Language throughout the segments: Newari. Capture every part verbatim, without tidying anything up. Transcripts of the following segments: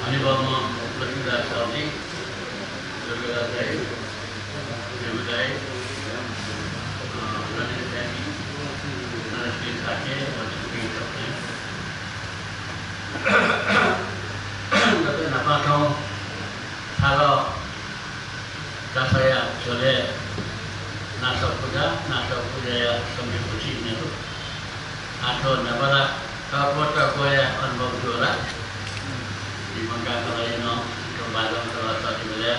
हनेबहःम्ह लक्ष्मीदास साहुजी, दुर्गादास दाइ, देवु दाइ, अ, गणेश दाइ, नरेश शाक्य, व छुट्टी दक्वं। गत न्हापां थौं छालः दासया झ्वलय् नासः पुजा, नासः पुजाया सम्यक् उचित नेहरू। आः थ्व न्हापा ला थःगु तःग्वःया अनुभव दु होला। दीपंकर कलाःया नं थ्व बाजं कलाः सःतिबलय्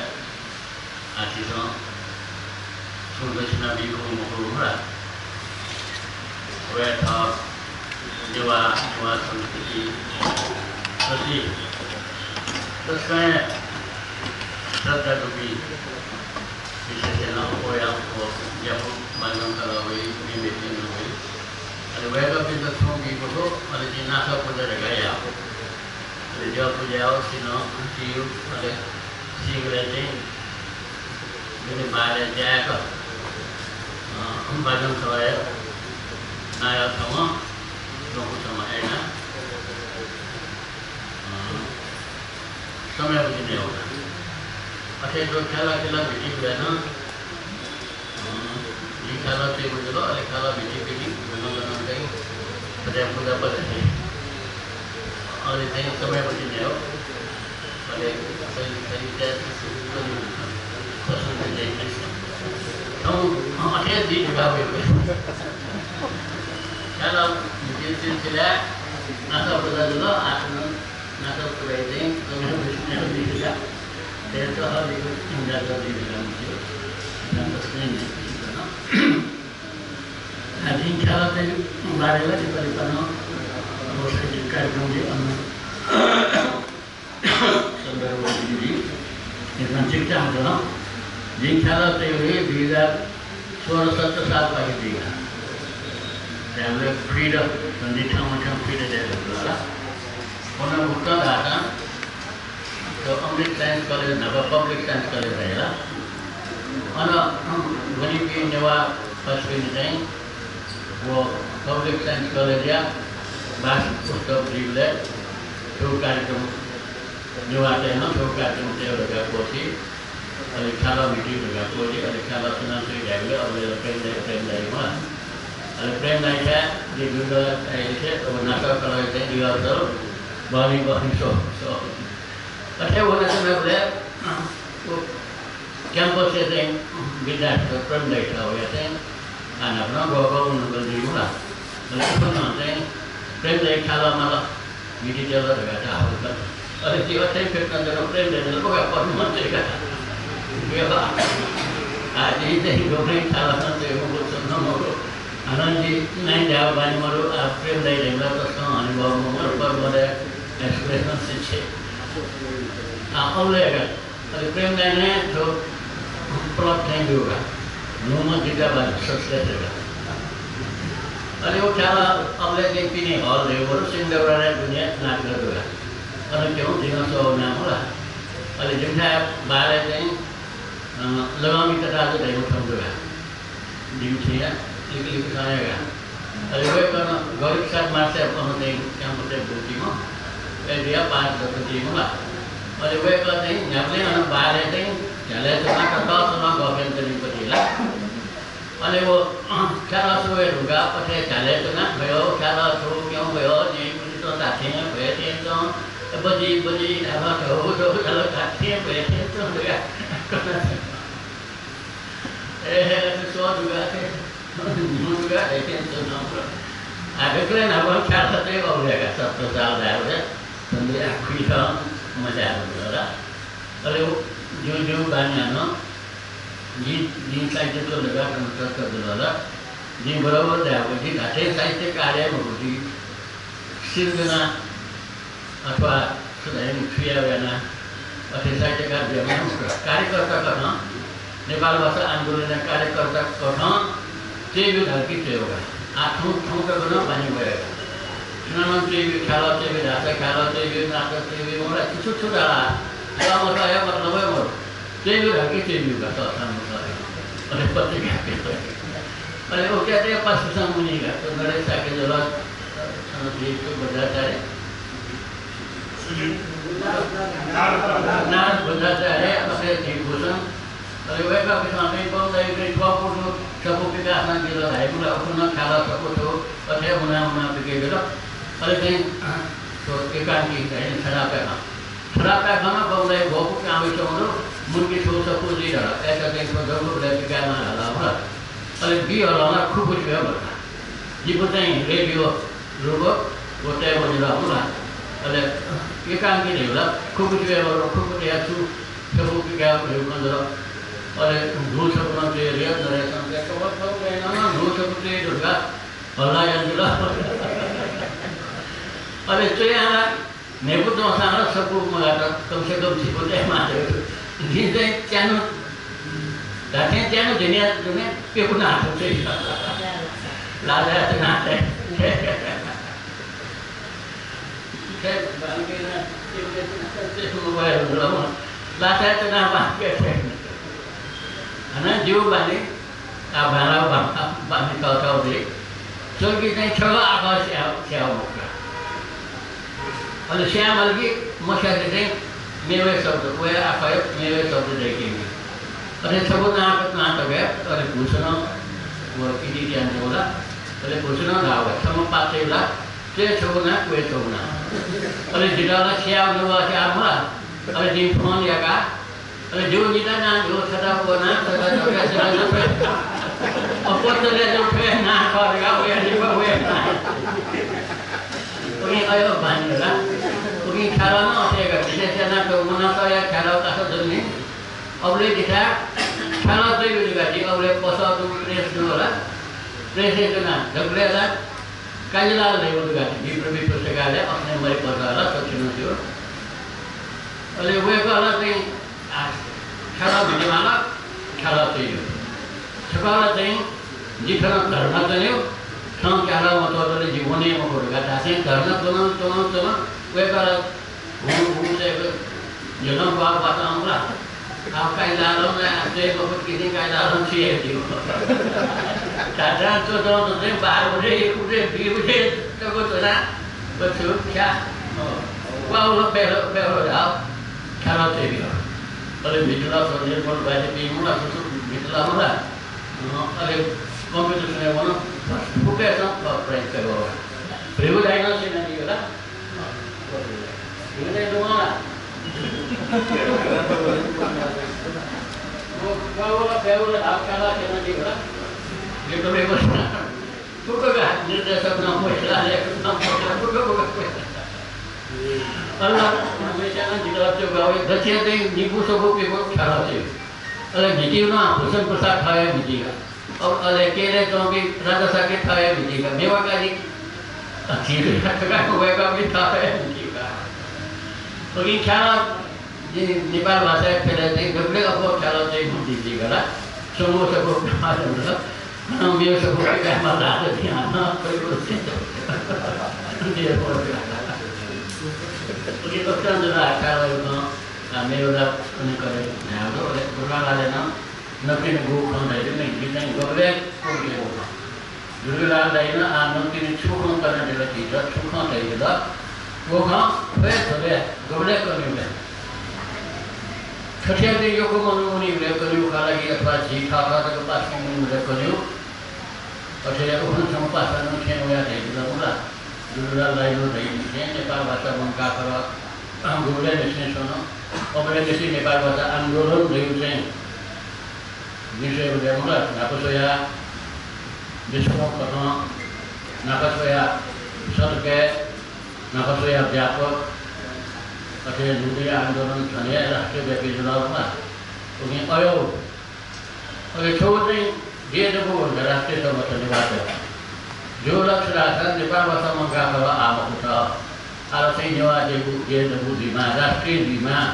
आः झीसं छुं दक्षिणा बीगु मखु ला। वय् थः नेवाः, नेवाः संस्कृति प्रति तसकं हे श्रद्धा दुपिं, विशेष यानाः अप्वःया अप्वः ज्यापु बाजं कलाः वइ, मेमेपिं नं वइ। अले वय्कःपिन्त छुं बी मखु, अले जिं नासः पुजा धकाः याः। अले ज्यापु ज्याः सिन्हः, तियु, अले सिंगलय् चाहिँ दुने बारय् ज्याय्क, अ, बाजं कलाःया नायः छम्ह, ल्वपु छम्ह याना, अ, समय उचित नेहरू। अथे थ्व ख्यालः ख्यालः भिंतुबलय् नं, अ, जिं ख्यालः तयेगु जुल, अले ख्यालः भिंतुपिं गनं गनं चाहिँ थथे पुजा पद्धति। अले चाहिँ समय उचित नेहरू। अले सही, सही, जय श्री कृष्ण। थौं, अ, अथे जुइ धकाः वय्कः। ख्यालः भिंतुया सिलसिलाय् नासः पुजा जुल, आः नं नासः पुजाय् चाहिँ समय उचित नेहरू धकाः। थथे तःधंगु इन्द्र जल्दी धकाः मस्यू। इन्द्र तसकं हे निकटं। आः जिं ख्यालःया बारे ला लिपा लिपा नं व शैक्षिक कार्यक्रमय् अन सन्दर्भ दिदी। एकदम ठिक चाहन्छु। जिं ख्यालः तयेगु हे दुई हजार सोह्र सत्र सालपाखे जुइगु। धायेबलय् free-द, झन्डै थ्यंमथ्यं free-द दयेगु जुल ला। पुनर्भुक्तं धाःसां थ्व अमृत साइन्स कलेज न्हापा पब्लिक साइन्स कलेज धाइ ला। अन वनीपिं नेवाः पासापिनि चाहिँ व पब्लिक साइन्स कलेजया वार्षिक उत्सव जुइबलय् थ्व कार्यक्रम, नेवाःतय् नं थ्व कार्यक्रम तये धकाः क्वःछी। अले ख्यालः भिंतु धकाः क्वःछी, अले ख्यालः सुनां तइ धायेबलय् अबलय् ला प्रेम दाइ, प्रेम दाइ मला। अले प्रेम दाइथाय् जिं दुर्गा दाइयाथाय्, अब नासः कलाःया चाहिँ rehearsal बहनी बहनी स्वः, स्वः। अथे वनाच्वनाबलय् व campus-य् चाहिँ विद्यार्थी प्रेम दाइ थः वयाः चाहिँ आः न्हापा नं ग्वः ग्वः वनागु जुइ मला। अले उखुन्हु चाहिँ प्रेम दाइ ख्यालः माला भिंतुइ च्वल धकाः धाःगु खः। अले जिं अथे फ्यतुनाच्वना, प्रेम दाइनं ला व का पद्मं तइ का। आः जिं चाहिँ गुबलें ख्यालः नं तये मखु, छुं नं मखु। हानं जि नाइ धायेगु बानी मदु, आः प्रेम दाइ धइम्ह ला तसकं हनेबहःम्ह, पद्मं तया expression सिच्छे। आः अबलय् का अले प्रेम दाइनं थ्व plot थें ब्यूगु का। न्हूम्ह जिज्ञाबाज ससले थें का। अले व ख्यालः अबलय् चाहिँ पिने hall धइगु मदु, सिंहदरबारय् दुने नाटक दु का। अन क्यं जिं नं स्वः वना मला। अले जिमिथाय् बारय् चाहिँ, अ, लगंमिता दाजु धइम्ह छम्ह दु का। जिमि छेँया लिकलिक छम्ह हे का। अले वय्कलं गौरीप्रसाद मास्टर अन चाहिँ campus-य् ब्वंकीम्ह, अले जुयाः पास जक जुइम्ह ला। अले वय्कः चाहिँ न्ह्याबलें अन बारय् चाहिँ झ्यालय् च्वनाः ततःसलं गफ यानाच्वनीम्ह पति ला। अले व ख्यालः स्वये धुंकाः अथे झ्यालय् च्वनाः, "भयो, ख्यालः छु क्यं भयो, जिं पुलिसं धात्थें भ्वय् थें च्वं, बजि, बजि धाल, धौ, धौ धाल, धात्थें भ्वय् थें च्वं" धकाः। ए, अथे स्वः दुगु, अथे न्हू दुगु, अथे थें च्वं। आः दकलय् न्हापां ख्यालः तयेगु अबलय् का, सत्र साल धायेबलय् झन्डै आः खुइत मचायेगु जुल ला। अले ज्यू ज्यू बानी हानं जिं, जिं साहित्य च्वं धकाः थन चर्चा जुल ला। जिं बराबर धायेगु, जि धात्थें साहित्यकार हे मखु, जि सिर्जना अथवा छु धाइ नि, थुया याना अथे साहित्यकार जुयाम्ह मखु। कार्यकर्ता कथं, नेपाल भाषा आन्दोलनया कार्यकर्ता कथं च्वय् ब्यु धाल कि च्वय् का। आः थौं, थौं तक नं बानी वया का। सुनानं च्वय् ब्यु, ख्यालः च्वय् ब्यु धाःसा ख्यालः च्वय् ब्यु, नाटक च्वय् ब्यु, मला छु छु धाल। ला मतलब हे मतलब हे मरु। च्वय् ब्यु धाल कि च्वय् ब्यु का, सःसां मतलब हे। अले पत्रिका, अले उकियात पासापिसं मुनी का, थ्व नरेश शाक्य जुल, बज्राचार्य, नारद बज्राचार्य, अथे झी भूषण, अले वय्कःपिन्सं चाहिँ बमलाइगु चाहिँ थ्व पुर्नु छपु पिकासं दिल धाइगु ला, उखुन्हु ख्यालः छपु थ्व अथे मुना मुना पिके बिल। अले चाहिँ थ्व एकांकी चाहिँ छडाप्याखं, छडाप्याखं बमलाइ भ्वपुपिं आवश्यक हुनु, मुंकी छपु छपु जुइ धाल। अय्‌सा चाहिँ थ्व जंगुबलय् पिकायेमाः धाल होला। अले बी हलं ला खुपुचि वये मखु। जिपु चाहिँ रेडियो रुगः व तये मजिल होला। अले एकांकी धइगु ला खुपुचि वये मखु, खुपुचि या छु छपु पिकाये धइगु खँ जुल। अले न्हू छपु नं च्वये धुंकाः नरेशं चाहिँ थ्व थ्व नं न्हू छपु च्वये धुंकाः हल्ला यानादिल। अले च्वयाः ला न्हय्‌पु च्वंसां ला छपु मगात, कम से कम झिपु तयेमाः धइगु। जिं चाहिँ च्यान्हु, धात्थें च्यान्हु झिन्या दुने प्यपु नां थुं चाहिँ लाजाय् च्वना तये। लाजाय् च्वना बांके तये। हानं जिगु बानी आ, भाला, भाला, बानी तःतः दे। च्वंकी चाहिँ छगः आखः स्याः, स्याः मखु। अले स्याः माल कि मस्यासे चाहिँ मेवय् शब्द, वया आखः मेवय् शब्द दय्‌केगु। अले छगू नां, नां तक, अले भूषणं व इति त्यान जूला। अले भूषणं धाःगु, छम्ह पाचय् ला, च्वय् छगू नां, क्वय् छगू नां। अले जितः ला स्याः नुगः स्याः मला। अले जिं फोन याका, अले जिगु निता नां, जिगु छता क्वना, छता क्वय्, छता क्वय्। अ, पत्तले जो क्वय् नां खः धकाः वया लिपा वया नां। उकिं अय् बानी ला। उकिं ख्यालः नं अथे का, विशेष यानाः मुनातःया ख्यालः कासा जुल नि। अबलय् जिथाय् ख्यालः च्वइगु जुगाः जि, अबलय् पसः दु, प्रेस दु होला। प्रेसय् च्वना, दकलय् ला कालिलाल धइगु दुकान, विप्रवि पुस्तकालय, अथें मरि पसः ला, सकसिनं स्यू। अले वय्‌कः ला चाहिँ, आ, ख्यालः भिनेमाल, ख्यालः चाहिँ दु। छकः ला चाहिँ, जि थन धर्ना च्वनेगु, छं ख्यालः मच्वःतले जि वने मखु धकाः धासें धर्ना च्वन, च्वन, च्वन, वय्‌कः ला हुँ, हुँ, चाहिँ यलं ग्वाः ग्वातं ला। आः काय् लालं ला, चाहिँ मखुत किसिं काय् लालं छि हे ज्यू। धात्थें च्वच्वं चाहिँ बाह्र बजे, एक बजे, दुई बजे तक च्वना, व छु ख्या। अँ, वा उल बेर, बेर धाः, ख्यालः चाहिँ बिल। अले मिथिला सन्देश बल बाजे पिमुला, सुसु मिथिला मला। अँ, अले कम्प्युटर सुने वन, फुक्कय्‌सं प-, प्राइज कय् वल। भृगु दाइनं सिनादी होला। अले म्हितीगु नं भूषण प्रसाद थःगु हे म्हिती का। अब अले केरलय् च्वंपिं राजा शाक्य थःगु हे म्हिती का। मेवा काजी, अ, झी थःगु वय्‌कःपिं थःगु हे म्हिती का। उकिं ख्यालः जि नेपाल भाषाय् ख्यालः चाहिँ दकलय् अप्वः ख्यालः चाहिँ म्हिती का ला। स्वंगू सफू काय्‌माः जुल। हानं मेगु सफू काय्‌माः धाःसा जि हानं उकिं दक्वं जुल ख्यालःयात, अ, मेगु ला उन्ने करे न्ह्याः दु। अले गुरुलालय् नं नकतिनि गु खँ धयादिल, जिं चाहिँ गबलय् कनादिल व खँ। दुर्गालाल दाइनं आः नकतिनि छु खँ कनादिल झीत, छु खँ धयादिल, व खँ थ्व हे झ्वलय् गबलय् कनेगु ले। थथे चाहिँ यक्व मनू वनीबलय् कनेगु खः ला कि अथवा झी थःथः जक पासापिं वनीबलय् कनेगु? अथे उखुन्हु छम्ह पासापिं थें वयाः धयादिल मला। दुर्गालाल दाइनं धयादिल थें नेपाल भाषा मंकाः खलः गुबलय् निसें च्वन, अबलय् निसें नेपाल भाषा आन्दोलन धयागु चाहिँ निसें वयाः मला। न्हापा स्वयाः विश्वकथं, न्हापा स्वयाः सतकय्, न्हापा स्वयाः व्यापक, अथे न्हूदँया आन्दोलन झन हे राष्ट्रव्यापी जुल मला। उकिं अय् अले छगू चाहिँ देय् दबू धकाः राष्ट्रिय संगठन नेवाःतय्। जिगु लक्ष्य धाःसा नेपाल भाषा मंकाः खलः आः मखुत। आः ला चाहिँ नेवाः देय् दबू जुइमाः, राष्ट्रिय जुइमाः।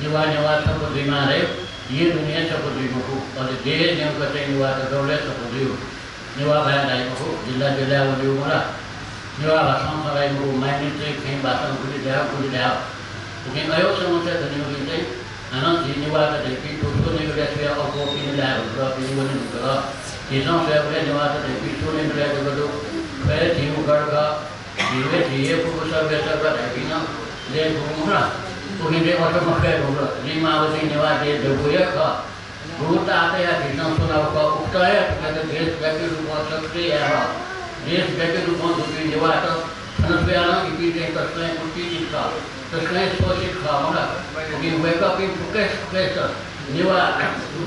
नेवाः नेवाः छपु जुइमाः रे, देय् दुने छपु जुइ मखु। अले देय् न्यंक चाहिँ नेवाःत दबलय् छपु जुइ। नेवाः भाय् धाइ मखु, जिल्ला जिल्लाय् वनेगु मला। नेवाः भाषां खँ ल्हाइ मखु, माइनरी चाहिँ खँय् भाषां गुलि धायेगु, गुलि धायेगु। उकिं अय् समस्या दनिगुलिं चाहिँ हानं झी नेवाःत धइपिं थ्व स्वनिगलय् स्वयाः अप्वः पिने लाये धुंकल, पिने वने धुंकल। झीसं स्वयेबलय् नेवाःत धइपिं स्वनिगलय् जक दु। थ्व हे झीगु गढ खः। झीगु, झीगु फुक्क सभ्यता धाइपिं नं ले फुक्क मखु ला। उकिं अथे मखु, जिं माःगु चाहिँ नेवाः देय् दबू हे खः। गुगु ताःतया झीसं स्वनागु खः, उकथं हे थुकियात देशव्यापी रूपं सक्रिय यायेमाः। देशव्यापी रूपं दुपिं नेवाःत थन स्वयाः नं इपिं चाहिँ तसकं उत्तेजित खः, तसकं शोषित खः, मखु ला। उकिं वय्कःपिं फुक्कय् फुक्कय्त नेवाः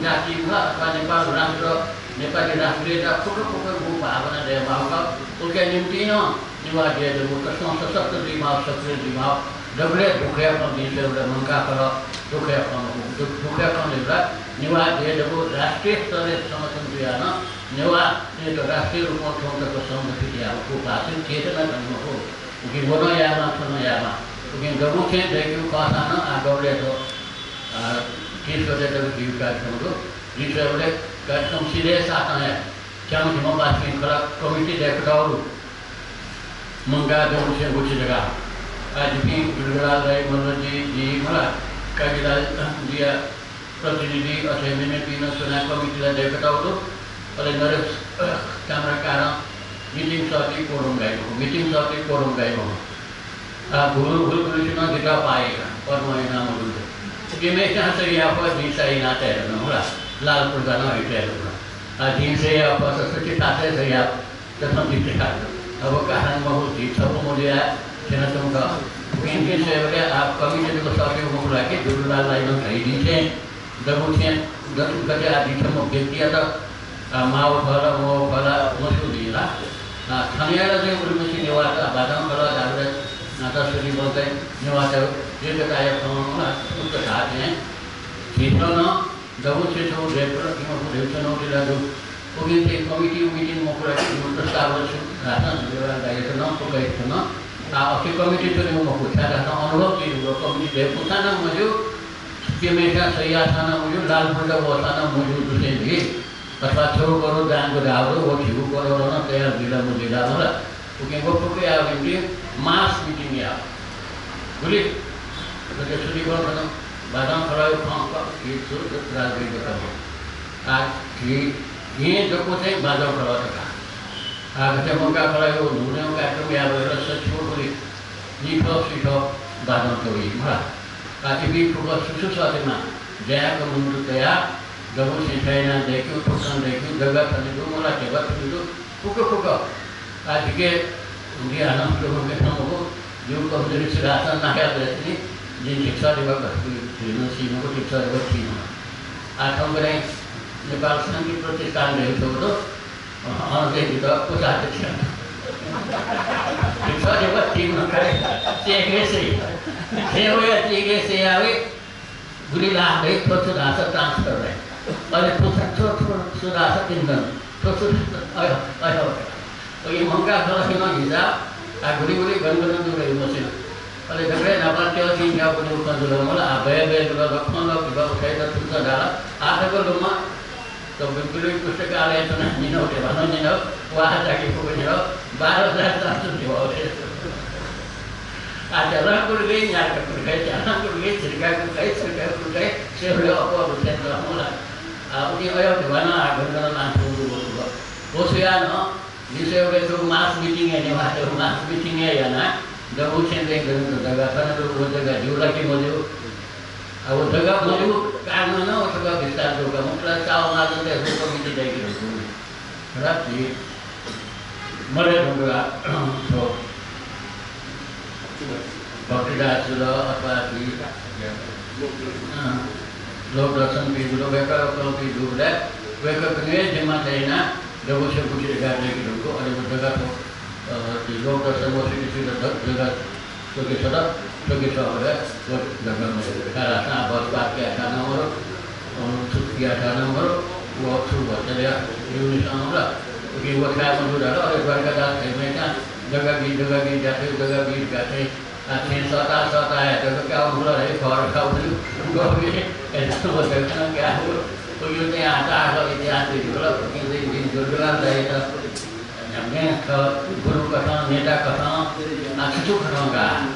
जाति मखु ला, अथवा नेपाल राष्ट्र, नेपाली राष्ट्रियता फुक्क फुक्कया भावना दयेमाःगु खः। उकिया निंतिं नं नेवाः देय् दबू तसकं सशक्त जुइमाः, सक्रिय जुइमाः। दबलय् दुःखया खँ जिं स्वयेबलय् मंकाः खः, दुःखया खँ मखु, दु-, दुःखया खँ मखु ला, नेवाः देय् दबू राष्ट्रिय स्तरय् संगठन जुयाः नं नेवाःतय्त राष्ट्रिय रूपं थौं तक संगठित यायेमाःगु भाषिक चेतना कने मखु। उकिं व नं यायेमाः, थ्व नं यायेमाः। उकिं दबू छेँ दय्केगु खःसां नं आः दबलय् थ्व, अ, तीस गते तक झीगु कार्यक्रम दु। जिं स्वयेबलय् कार्यक्रम सिधय् साथं हे च्याम्ह झिम्ह पासापिं खला कमिटी दय्कातःगु दु। मंकाः दबू छेँ गुलि धकाः। आः जिपिं दुर्गालाल दाइ, मल्लजी, जि, मला, काजीलाल, जिया प्रतिनिधि, अथे मेमेपिं नं स्वनाः कमिटी ला दय्कातःगु दु। अले नरेश, अ, ताम्राकारं meeting सःति quorum गाइ मखु, meeting सःति quorum गाइ मखु। आः, गुलि, गुलि, गुलिसिनं जितः पाः याइ, पद्म यानाः मदुगु। उकिं मेपिन्सं सही याःगु खः, जिं सही यानाः तये धुन, मला, लाल पुर्जा नं हे तये धुन। आः, जिं सही याःगु खःसा सुचितां सही याःगु खः। तसकं जितः, अब कारण मखु, झी छपु मजुयाः थ्यनाच्वंगु खः। उकिं जिं स्वयेबलय् आः कमिटी जक सःतेगु मखु ला कि, दुर्गालाल दाइनं धयादी थें, दबू छेँ दत गथे आः झी छम्ह व्यक्तियात, आः, माःगु खः ला, मवःगु खः ला, मस्यू जिं ला। आः, थन हे ला चाहिँ उलिमछि नेवाःत बाजं खलः धाःबलय् नाता सुलिबलय् नेवाःत एकताया खँ ला उत्साह थें झीसं नं दबू छेँ छगू दय्केगु ला, इमिगु दय्काच्वनागु ला दु। उकिं चाहिँ कमिटी meeting मखु ला कि, प्रस्ताव ला छु धाःसां दुर्गालाल दाइयात नं फुक्कयात नं, आः, अथे कमिटी च्वनेगु मखु, छाय्धाःसा अनुभव जुइधुंकल, कमिटी दय्कूसां नं मज्यू, सुचि मेथाय् सही याःसां नं मज्यू, लाल पुर्जा वःसां नं मज्यू, दुसें जुइ। अथवा छगू करोड दान ग्वयाः धाःगु दु, व झीगु करोडं नं तयार जुइ ला मजुइ ला, मला। उकिं व फुक्क यायेगु निंतिं mass meeting यायेगु। गुलि, गथे सुलिबल थन बाजं खलःया खँ, झी छु राजनीति खः। आः झी, झी दक्व चाहिँ बाजं खलः धकाः। आः गथे मंकाः खलःया न्हूदँया कार्यक्रम यायेबलय् ला सच्छि व गुलि निथः सिथः बाजं खलः वइ, मला। आः इपिं फुक्क सु सु सःतेमाः, ज्या याकःम्ह मनूत तयाः दबू छेँ छाय् यानाः दय्केगु, थुकथं दय्केगु, जग्गा थन दु, मला, ध्यबा थन दु, फुक्क फुक्क। आः जिके, जि हानं फुक्क फुक्क थन मखु, जिगु कमजोरी छु धाःसा नाक दय्केगु, जिं झिक्सः ध्यबा घस्कुइ धुइ नं सी मखु, झिक्सः ध्यबा थी नं। आः थौंकन्हय् नेपाल शान्ति प्रतिष्ठान धइगु छगू दु, अ, अन चाहिँ जितः कोषाध्यक्ष यात। झिक्सः ध्यबा थी नं खः, चेक हे सही। थें वया चेक हे सही यावे, गुलि लाख दइ, थ्व छु धाःसा transfer दइ। अले थ्व छु, थ्व छु धाःसा इन्धन, थ्व छु, अय्, अय्। अले मंकाः खलःया नं हिसाब, आः गुलि गुलि गन गन दु धइगु मस्यू। अले दकलय् न्हापां त्यःछिं न्यागू खँ जुल, मला, आः बय् बय् जुल, खँ ला धिबा उठाइ ला थुमिसं धाल, आः तक लुमं, त बिलकुल पुस्तकालयय् च्वनाः न्यनागु ध्यबा नं न्यनागु, वा जाके फुक्क न्यनागु, बाह्र हजार चार सय ध्यबा उठाइ। आः झ्यालं कुर्गय्, न्यार्का कुर्गय्, झ्यालं कुर्गय्, झिर्का कुर्गय्, झिर्का कुर्गय्, सेवले अप्वः उठे दु मला। आः उकिं अय् ध्यबा नं आः गन गन लानाच्वंगु दु, व छु व छु याः नं, जिं स्वयेबलय् छगू mass meeting यानाः, mass meeting यानाः दबू छेँ दय्केगु जग्गा थन दु, व जग्गा ज्यू ला कि मज्यू? आः व जग्गा मज्यूगु कारणं नं व जग्गा विस्तार जूगु का, मखु ला, चावल महाजनतय्सं कमिटी दय्के धुंकूगुलिं। खः ला, झी मदये धुंकल ला, थ्व भक्तिदास जुल अथवा झी, अँ, लोकदर्शन पीगु, वय्कःपिं दुबलय् वय्कःपिनिगु हे जिम्मा थें यानाः दबू छेँ गुलि जग्गा दय्के धुंकल, अले व जग्गा थ्व, अ, झी लोकदर्शन व सिटी सुइला द-, जग्गा थुके सत, थुके सःबलय् व जग्गा मज्यू। छाय्धाःसा बस पार्क यायेथाय् नं मरु, अ, छु यायेथाय् नं मरु, व छु भचा ला, युनिसं ला, उकिं व थाय् मजू धाल, अले द्वारिकादास धइम्हय्सिनं जग्गा बी, जग्गा बी, ज्याखँ जग्गा बी धकाः चाहिँ, आः छेँ सःता सःता हे जग्गा काः उंगु ला हे खः धकाः उलि गबी, अय्‌नं व जग्गा नं काः उंगु। उकिं चाहिँ आः ताःहाकः इतिहास जुल, उकिं चाहिँ जिं दुर्गालाल दाइयात न्ह्याबलें थः गुरु कथं, नेता कथं, आः छु छु कथं का।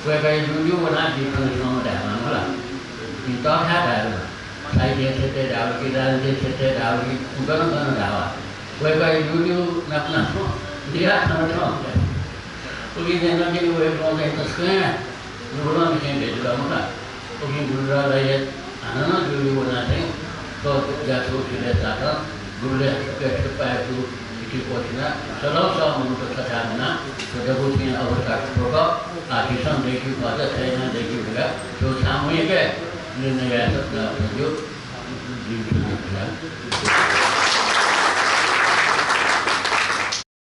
वय्कःया ल्यूल्यू वनाः जि थन छ्यं धायेमाः मला। जिं तःथाय् धायेमाः। साहित्य क्षेत्रय् धाःगु कि, राजनीतिक क्षेत्रय् धाःगु कि, गन गन धाःगु। वय्कःया ल्यूल्यू नाप नाप लियाः थन छ्यं। उकिं चाहिँ नकिने वयेवं चाहिँ तसकं नुगलं विषय भेटिल मखा। उकिं गुरुद्वाराया हानं नं जूगु वनाः चाहिँ थ्व ज्याझ्वः सिधय् चाःथें गुरुया छुट्टै छुट्टै पाय्‌कू इति क्वथिना सलौ सः मनूत छथाय् वनाः थ्व दबू थुइया अवस्था थ्व खः। आः झीसं दय्‌कू फत, थथे यानाः दय्‌कू धकाः थ्व छां मुइके निर्णय यायेत थज्याःगु जिं थुलि धया।